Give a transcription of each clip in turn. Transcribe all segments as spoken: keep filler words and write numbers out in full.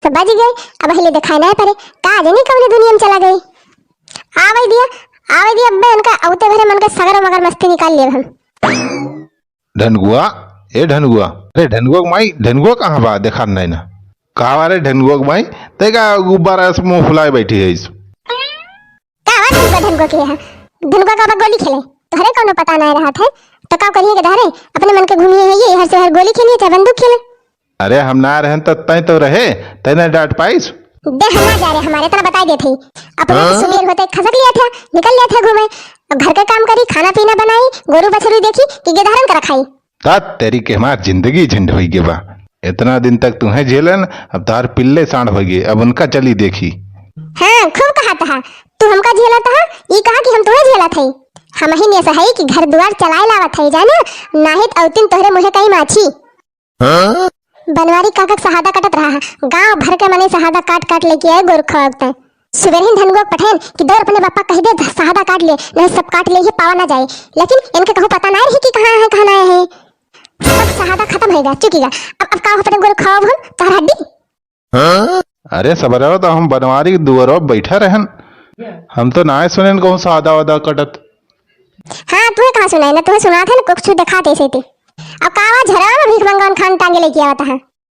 तो बजि गए, अब हिले देखाई नाहीं परे, का जानी कौने दुनिया में चला गए। आवै दिया, आवै दिया, अब्बे उनका अउते भरे मन के सगरो मगर मस्ती निकाल लेब हम। ढनगुआ, ए ढनगुआ, अरे ढनगुआ के माई, ढनगुआ कहाँ बा? देखा नाहीं ना। का बा रे ढनगुआ के माई, तै का गुब्बारा से मुँह फुलाए बैठी है इस? का बा ढनगुआ, ढनगुआ के यहाँ? ढनगुआ का बा गोली खेले, तोहरे कौनो पता नाहीं रहत है, तो का करिए के धरे, अपने मन के घूमिए है ये, हर से हर गोली खेलिए चाहे बंदूक खेले। अरे हम ना रहन त तैं तो रहे, तैं ना डांट पाइस। देह ना जा रे हमारे, इतना बताई देत हई। अपने तो हाँ? सुबेर होते खसक लिया था, निकल लिया था घूमे। अब घर के काम करी, खाना पीना बनाई, गोरू बछरू देखी कि गेदहरन का रखाई। ता तेरी के हमार जिंदगी झंड होई गे बा। इतना दिन तक तुहें झेलन, अब तार पिल्ले सांड होई गे, अब उनका चली देखी। हाँ, खूब कहा था, तू हमका झेला था, ई कहा कि हम तुहें झेला थे। हम ही ने ऐसा है कि घर दुआर चलाए लावत है, जाने, नाहित अवतिन तोहरे मुँहे कई माछी। हाँ? बनवारी काका के सहादा कटत रहा है, गांव भर के मने सहादा काट काट लेके आए गोरखा वक्त। सुबेरहिन धनगो पठेन कि दौड़ अपने बापा कह दे, सहादा काट ले, नहीं सब काट ले, ये पावा ना जाए। लेकिन इनके कहूँ पता ना रही कि कहाँ है, कहाँ ना है। सब सहादा खत्म होएगा, चुकीगा। अब, अब का हो पठेन गोरखा हम, तोहर हड्डी? हाँ? अरे सबरवा, तो हम बनवारी के दुआरो बैठा रहन, हम तो ना सुनेन कहूँ सहादा वादा कटत। हाँ, तुहे कहाँ सुनाई ना, तुहे सुनात है ना, कुछ देखात ऐसे थे। अब कावा झरवा में भीख मंगवान खान टांगे लेके आवत है।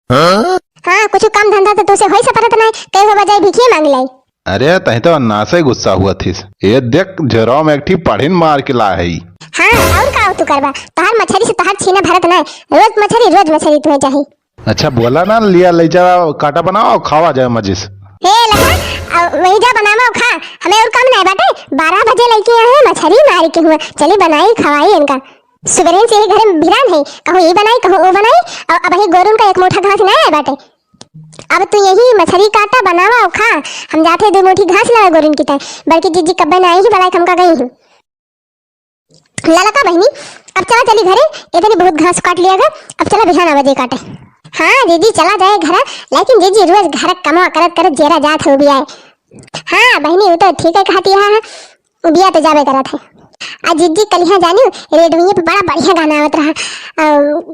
हाँ? हाँ, कुछ काम धंधा तो तुसे होई सपरत नहीं, कई हो बजाय भीखिए मांग लाई। अरे, तहीं तो अन्ना से गुस्सा हुआ थिस। ये देख, झरवा में एक ठी पढ़िन मार के ला है। हाँ, और का तू करबा? तहार मछरी से तहार छीना भरत नहीं, रोज मछरी, रोज मछरी तुहे चाही। अच्छा बोला ना, लिया ले जा, काटा बनावा, खावा जाए मजे से। हे लगा, अ, वही जा बनावा और खा, हमें और काम नहीं बाटे। बारह बजे लइके आए हैं, मछरी मार के हुआ, चली बनाई, खवाई इनका। सुबेरे से यही घर में भिरान है, कहूँ ये बनाई, कहूँ वो बनाई, और अब यही गोरुन का एक मुठा घास नहीं आए बाटे। अब तू यही मछरी काटा, बनावा और खा, हम जाते दो मुठी घास लावे गोरुन की तय, बल्कि जिज्जी कब्बे ना आई ही, बलाई हमका गई ही। ललका बहिनी, अब चला चली घरे, इतनी बहुत घास काट लिया गा, अब चला बिहान आवा जे काटे। हाँ जीजी, चला जाए घरा, लेकिन जीजी रोज घर कमवा करत करत जेरा जात हो भी आए। हाँ बहिनी, वो तो ठीक है कहती है, बिया तो जाबे करत है। आ जीजी कलिहा जानियो, रेडियो पे बड़ा बढ़िया गाना आवत रहा, अ,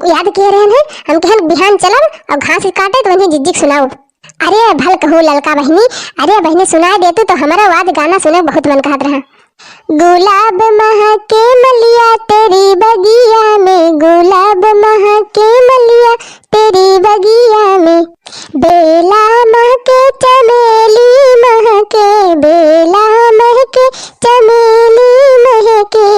याद किए रहन है, हम कहन बिहान चलब और घास काटे तो वहीं जीजी के सुनाओ। अरे भल कहू ललका बहिनी, अरे बहिनी सुनाए देतू तो हमारा आज गाना सुने बहुत मन कहत रहा। गुलाब महके मलिया तेरी बगिया में, गुलाब महके मलिया तेरी बगिया में, बेला महके चमेली महके, बेला महके चमेली महके,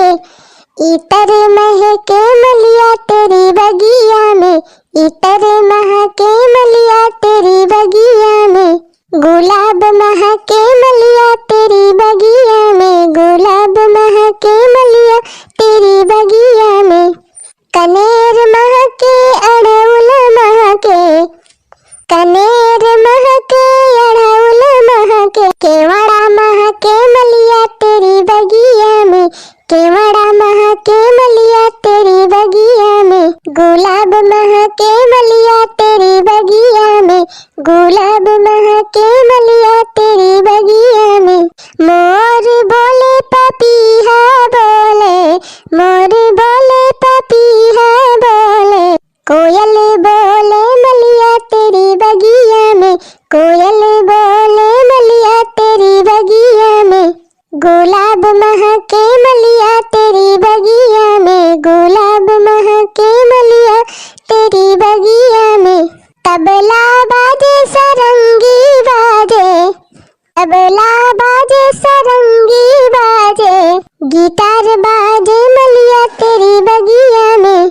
इतर महके मलिया तेरी बगिया में, इतर महके मलिया तेरी बगिया में, गुलाब महके मलिया तेरी बगिया में, गुलाब महके मलिया तेरी बगिया में। कनेर महके अड़उल महके, कनेर महके अड़उल महके, केवड़ा महके मलिया तेरी बगिया में, केवड़ा महके मलिया तेरी बगिया में, गुलाब महके मलिया तेरी बगिया में, गुलाब महके मलिया तेरी बगिया में। मोर बोले पपीहा बोले, मोर बोले पपीहा बोले, कोयल बोले मलिया तेरी बगिया में, कोयल बोले मलिया तेरी बगिया में। गुलाब महके मलिया तेरी बगिया में, गुलाब महके मलिया तेरी बगिया में। तबला बाजे सरंगी बाजे, तबला बाजे सरंगी बाजे, गिटार बाजे मलिया तेरी बगिया में।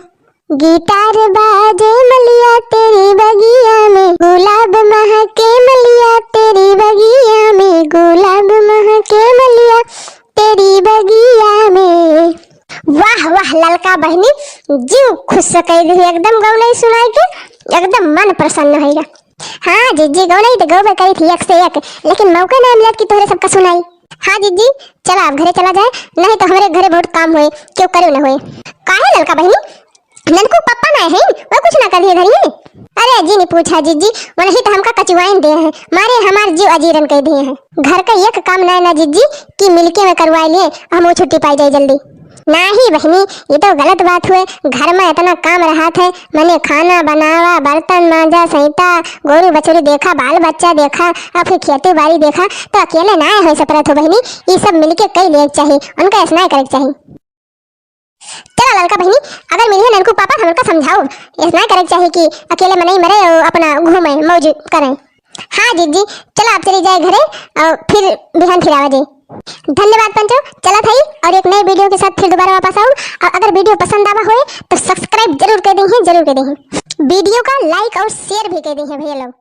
गिटार बाजे मलिया तेरी बगिया में, गुलाब महके मलिया तेरी बगिया में, गुलाब महके मलिया तेरी बगिया में। वाह, वाह, ललका बहिनी, जीव खुश कइ दिही एकदम गौनई सुनाई के, एकदम मन प्रसन्न होइगा। हाँ, जिज्जी गौनई तो गौबे करी थी एक से एक, लेकिन मौका ना मिलत कि तोहरे सबका सुनाई। हाँ, जिज्जी, चला अब घरे चला जाए, नहीं तो हमरे घरे बहुत काम होए, क्यों करो ना होए। काहे ललका बहिनी? ननकू पप्पा ना है, वो कुछ ना करिए धरिए। अरे जी, नहीं पूछा जिज्जी, वही तो हमका कचुआइन दे हैं, मारे हमार जीव अजीरन कइ दिए हैं। घर का एक काम ना है ना जिज्जी, कि मिलके में करवाए लिए, हम वो छुट्टी पाई जाए जल्दी। नाही बहिनी, ई तो गलत बात हुए। घर मा इतना काम रहत है, मने खाना बनावा, बर्तन मांजा, सैता, गोरू बछरू देखा, बाल बच्चा देखा, अउ फिर खेती बारी देखा, तो अकेले नाय होइ सकत हो बहिनी। ई सब मिलके कइ लेक चाही, उनका ऐसना करे के चाही। चला ललका बहिनी, अगर मिलिहैं ननकू पापा, तो हमका समझाओ, ऐसना करे के चाही कि अकेले मनई मरे अउ अपना घूमे, मौज करे। हाँ जीजी, चला अब चली जाए घरे अउ फिर बिहान फिर आवा जाए। धन्यवाद पंचो, चलत हई अउ एक नए video के साथ फिर दोबारा वापस आउब। अउ अगर video पसंद आवा होए तो subscribe जरूर कइ देइहैं, जरूर कइ देइहैं। Video का like अउ share भी कइ देइहैं भइया लोग।